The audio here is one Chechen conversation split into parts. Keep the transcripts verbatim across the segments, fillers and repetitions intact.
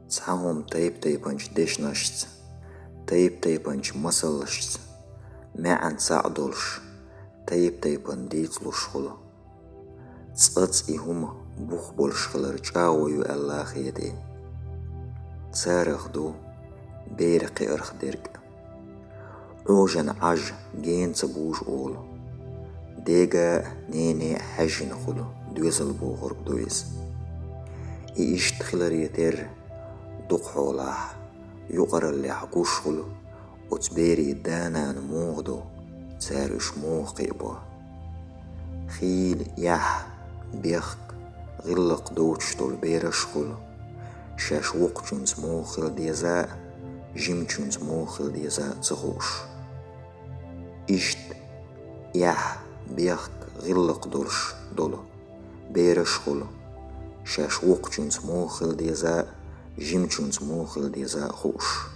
Цхьа хӀума тайп-тайпанча дешнашца, тайп-тайпанча масалашца, маьӀан цхьаъ долуш, тайп-тайпана дийцалуш хуьлу. Цкъацкъа и хӀума бух болуш хилар чӀагӀо ю аьлла а хета. Царах ду беран кхиарх дерг. Ӏожан Ӏаж гена ца бужу олу. Дега а, нене а хьаьжжина хуьлу, доьзал бохург ду иза. И иштта хиларе терра, дукхахьолахь, юкъараллехь гуш хуьлу, оцу берийн да-нана муха ду, цара уьш муха кхиабо. Хийла, яхь, бехк, гӀиллакх доцуш долу бераш хуьлу, шаьш воккхачуьнца муха хила деза а, жимачуьнца муха хила деза а ца хууш. Иштта, яхь, бехк, гӀиллакх долуш долу бераш хуьлу, шаьш воккхачуьнца муха хила деза а, жимачуьнца муха хила деза а хууш.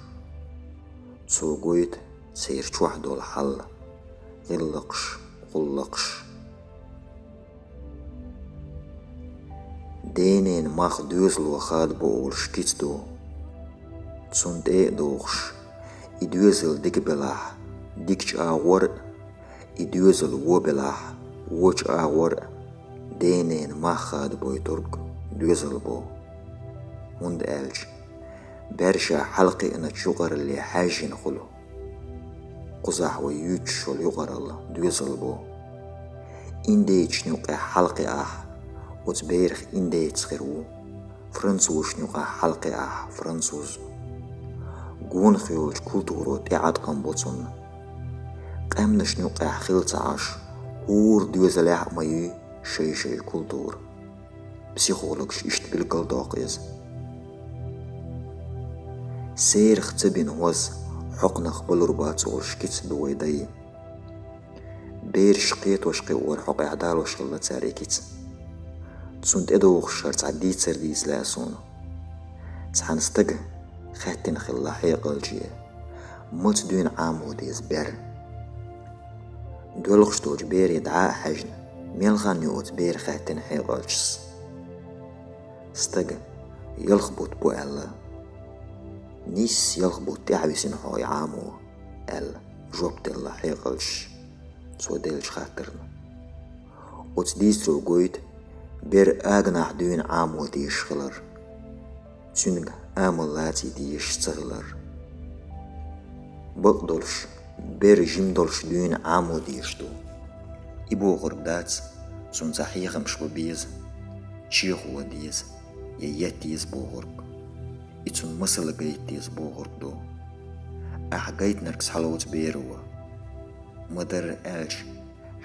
Цо гойту церан чохь долу хьал, гӀиллакхаш, гӀуллакхаш. Денен мах доьзало хадабо олуш кица ду. Цунна тӀе а дохуш, и доьзал дика белахь, дика чӀагӀор а, и доьзал вон белахь, вон чӀагӀор а, денен мах хадабойтург доьзал бу. ХӀунда аьлча баьрша хьалакхиъначу юкъаралле хьаьжжина хуьлу. Кхузахь вай юьйцуш йолу юкъаралла доьзал бу. Индейцашна юкъахь хьалакхиахь, оцу берах индейц хир ву, французашна юкъахь хьалакхиахь, француз. Гонах йолчу культуро тӀеӀаткъам бо цунна. Къаьмнашна юкъахь хила ца Ӏаш, хӀора доьзалехь а ма юй шай-шай культура. Психологаш иштта билгалдоккху иза. Серах ца бина хӀоз хьокхунах балур бац олуш кица ду вай дай. Бераш кхетош кхиор хьокъехь далош хилла цара и кица. Цунна тӀедогӀуш хӀара цхьа дийцар дийца лаьа суна. Цхьана стага хаьттина хилла хьекъалче, маца дуьйна Ӏамо деза бер. Доьлхуш долчу бере дӀа а хьаьжна, мел хан ю оцу бера хаьттина хьекъалчас. Стага: «Ялх бутт бу», – аьлла. «Нийсса ялх бутт тӀаьхьа висина хьо и Ӏамо», – аьлла, жоп делла хьекъалчаш цо деллачу хаттарна. Оцу дийцаро гойту бер аганахь дуьйна Ӏамо дезаш хилар, цуьнга амал лаций дезаш ца хилар. Бакъдолуш, бер жима долуш дуьйна Ӏамо дезаш ду. И бохург дац, цунна цхьа хьехамаш бан беза, чехо деза я етта еза бохург. И цунна масала гайта деза бохург ду. Ахь гайтинарг схьалоцу беро. Ма-дарра аьлча,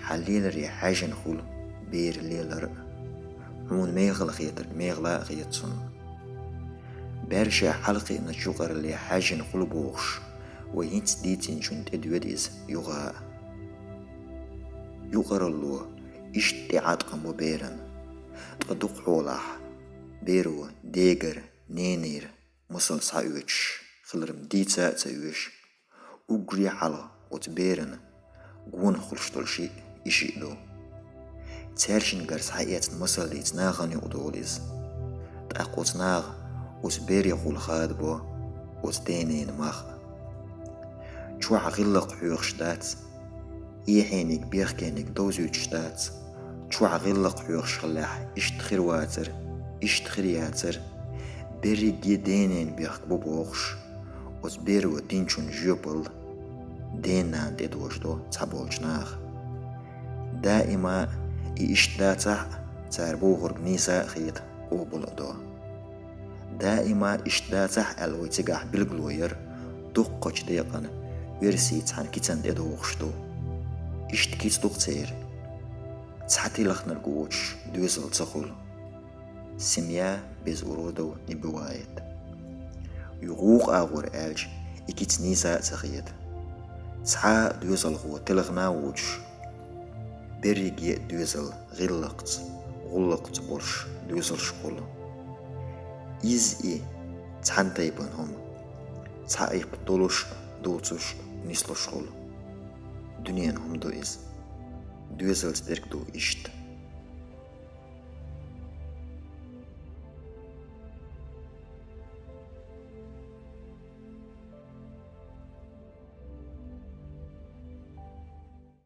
хьан леларе хьаьжжина хуьлу беран лелар а. Хьуна мехала хетарг мехала а хета цунна. Баьрша хьалакхиъначу юкъаралле хьаьжжина хуьлу бохуш, вай хӀинца дийцинчунна тӀедоьду иза юха а. Юкъаралло иштта тӀеӀаткъам бу беран. Ткъа дукхахьолахь, беро дегара, ненера масал схьаоьцуш хилар-м дийца а ца оьшу. Уггаре хьалха оцу берана гонах хуьлуш долу шиъ и шиъ ду. Цаьршингара схьаэцна масал дийца нахана юкъадолу иза. ТӀаккха оцу наха оцу берехула хадабо оцу денен мах. Чохь гӀиллакх хьоьхуш дац, эхьениг, бехкениг довзуьйтуш дац. Чохь гӀиллакх хьоьхуш хиллехь, иштта хир вацара, иштта хир яцара. Берриге денен бехк бу бохуш, оцу беро динчун жоьпалла ден-нана тӀедожадо цхьаболчу наха. Даима и иштта дацахь а, цара бохург нийса а хета, къобал а до. Даима иштта дацахь аьлла вай цигахь билгало яр дуккхачу декъана оьрсийн цхьана кицана тӀедогӀуш ду. Иштта кица ду-кх церан: «Цхьа тилхнарг воцуш доьзал ца хуьлу». Семья без уродов не бывает. Юха вукху агӀор аьлча, и кица нийса а ца хета. Цхьа а доьзалхо тилхна а воцуш, берриге а доьзал гӀиллакхца, гӀуллакхца болуш доьзалш хуьлу. Иза и цхьана тайпана хӀума, цхьа айпа долуш а, доцуш а нислуш хуьлу. Дуьненан хӀума ду иза. Доьзалца дерг ду иштта.